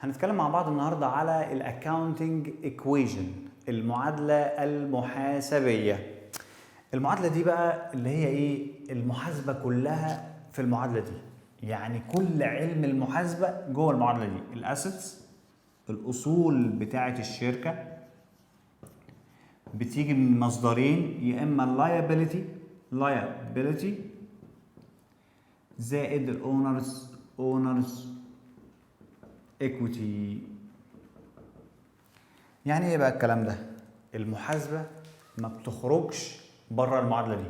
هنتكلم مع بعض النهارده على ال accounting equation، المعادلة المحاسبيه. المعادلة دي بقى اللي هي ايه؟ المحاسبة كلها في المعادلة دي، يعني كل علم المحاسبة جوه المعادلة دي. ال assets، الاصول بتاعه الشركه، بتيجي من مصدرين: يا اما ال liability، liability زائد ال owner's equity. يعني ايه بقى الكلام ده؟ المحاسبة ما بتخرجش بره المعادلة دي.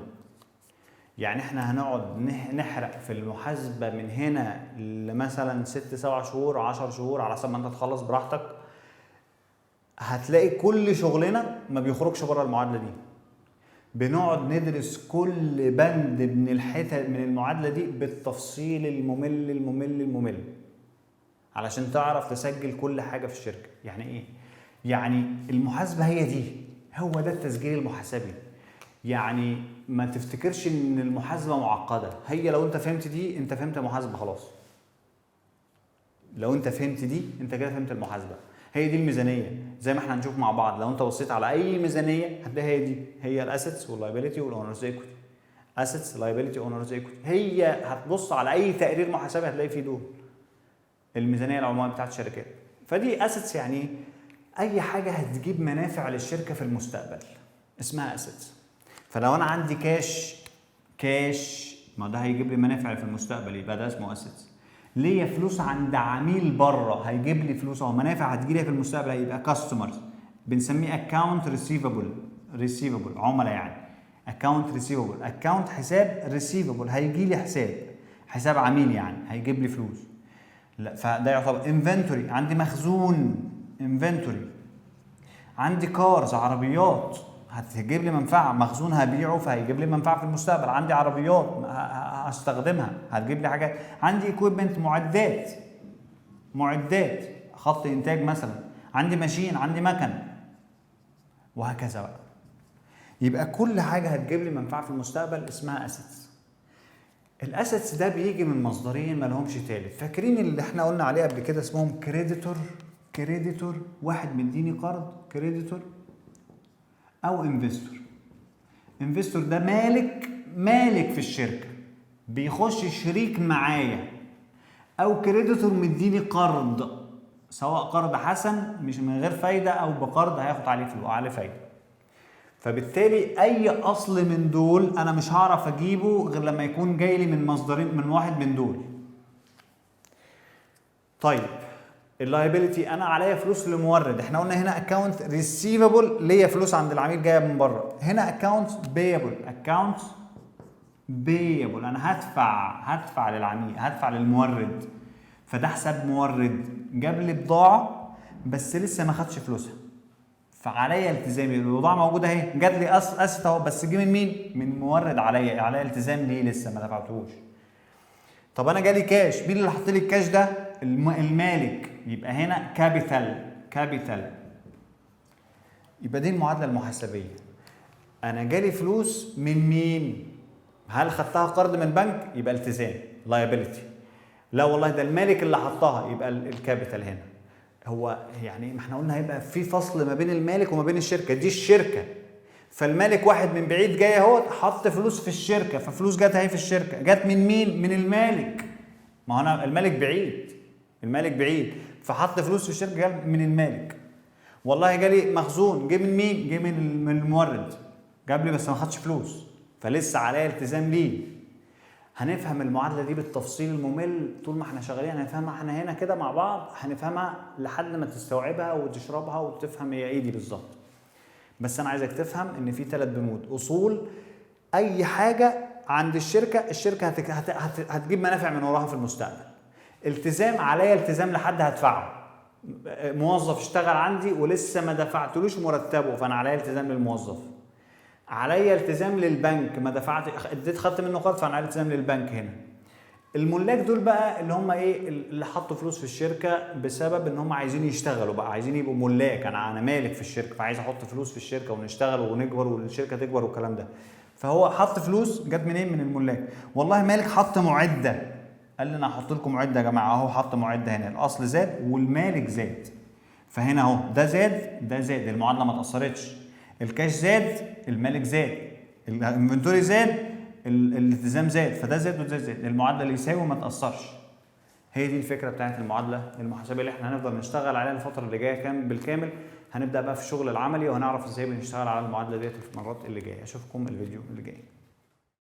يعني احنا هنقعد نحرق في المحاسبة من هنا لمثلا 6 7 شهور، 10 شهور، على حسب ما انت تخلص براحتك، هتلاقي كل شغلنا ما بيخرجش بره المعادلة دي. بنقعد ندرس كل بند من الحتت من المعادلة دي بالتفصيل الممل الممل الممل علشان تعرف تسجل كل حاجة في الشركه. يعني ايه؟ يعني المحاسبة هي دي، هو ده التسجيل المحاسبي. يعني ما تفتكرش ان المحاسبة معقده، هي لو انت فهمت دي انت فهمت المحاسبة خلاص. لو انت فهمت دي انت كده فهمت المحاسبه. هي دي الميزانية زي ما احنا هنشوف مع بعض. لو انت بصيت على اي ميزانية هتلاقي هي دي، هي ال assets وال liability وال owner's equity، assets، liability، owner's equity. هي هتبص على اي تقرير محاسبي هتلاقي فيه دول، الميزانية العمومية بتاعت الشركات. فدي assets يعني ايه؟ اي حاجة هتجيب منافع للشركة في المستقبل اسمها assets. فلو انا عندي cash، cash ما ده هيجيب لي منافع في المستقبل، يبقى ده اسمه assets. ليا فلوس عند عميل بره هيجيب لي فلوس او منافع هتجي لي في المستقبل، هيبقى customers، بنسميه account receivable. receivable عملاء يعني، account receivable، account حساب، receivable هيجي لي حساب، حساب عميل يعني هيجيب لي فلوس. لا، فده يعتبر inventory. عندي مخزون inventory، عندي cars عربيات هتجيب لي منفعه، مخزون هبيعه فهيجيب لي منفعه في المستقبل، عندي عربيات هستخدمها هتجيب لي حاجات، عندي equipment معدات، معدات خط انتاج مثلا، عندي machine، عندي مكن، وهكذا بقى. يبقى كل حاجة هتجيب لي منفعه في المستقبل اسمها assets. ال assets ده بيجي من مصدرين ما لهمش تالت. فاكرين اللي احنا قلنا عليه قبل كده؟ اسمهم creditor. creditor واحد مديني قرض، creditor او investor. investor ده مالك، مالك في الشركه، بيخش شريك معايا، او creditor مديني قرض، سواء قرض حسن مش من غير فايده او بقرض هياخد عليه فلوس، عليه فايده. فبالتالي اي اصل من دول انا مش هعرف اجيبه غير لما يكون جاي لي من مصدرين، من واحد من دول. طيب، ال liability انا عليا فلوس لمورد. احنا قلنا هنا account receivable، ليا فلوس عند العميل جاية من بره. هنا account payable، account payable انا هدفع، هدفع للعميل، هدفع للمورد. فده حساب مورد، جاب لي بضاعة بس لسه ما خدش فلوسها، فعليا التزامي. البضاعة موجودة اهي، جات لي asset اهو، بس جه من مين؟ من مورد، عليا التزام ليه لسه ما دفعتهوش. طب انا جالي كاش، مين اللي حط لي الكاش ده؟ المالك، يبقى هنا capital، capital. يبقى دي المعادلة المحاسبيه. انا جالي فلوس من مين؟ هل خدتها قرض من بنك؟ يبقى التزام liability. لا والله ده المالك اللي حطها، يبقى ال capital هنا. هو يعني ما احنا قلنا هيبقى في فصل ما بين المالك وما بين الشركه. دي الشركه، فالمالك واحد من بعيد جاي اهو حط فلوس في الشركه، ففلوس جت اهي في الشركه. جت من مين؟ من المالك. ما هو انا المالك بعيد، المالك بعيد، فحط فلوس في الشركه، جاب من المالك. والله جالي مخزون، جه من مين؟ جه من المورد، جاب لي بس ما خدش فلوس، فلسه عليا التزام ليه. هنفهم المعادلة دي بالتفصيل الممل طول ما احنا شغالين. هنفهمها احنا هنا كده مع بعض، هنفهمها لحد ما تستوعبها وتشربها وتفهم هي ايه دي بالظبط. بس انا عايزك تفهم ان في ثلاث بنود: اصول، اي حاجة عند الشركه، الشركة هتجيب منافع من وراها في المستقبل. التزام، عليا التزام لحد هدفعه، موظف اشتغل عندي ولسه ما دفعتلوش مرتبه، فانا عليا التزام للموظف. عليا التزام للبنك، ما دفعت، اديت، خدت منه قرض، فانا عليا التزام للبنك هنا. الملاك دول بقى اللي هم ايه؟ اللي حطوا فلوس في الشركة بسبب ان هم عايزين يشتغلوا بقى، عايزين يبقوا ملاك. انا مالك في الشركه، فعايز احط فلوس في الشركة ونشتغل ونكبر والشركة تكبر والكلام ده. فهو حط فلوس، جت منين؟ من الملاك. والله مالك حط معده، قال لي انا هحط لكم معده يا جماعه، اهو حط معده هنا، الاصل زاد والمالك زاد، فهنا اهو ده زاد ده زاد، المعادلة ما اتاثرتش. الكاش زاد، المالك زاد، ال inventory زاد، الالتزام زاد، فده زاد وده زاد، المعادلة اللي يساوي ما تاثرش. هي دي الفكرة بتاعت المعادلة المحاسبيه اللي احنا هنفضل نشتغل عليها الفترة اللي جاية كام بالكامل. هنبدا بقى في الشغل العملي وهنعرف ازاي بنشتغل على المعادلة ديت في المرات اللي جايه. اشوفكم الفيديو اللي جاي.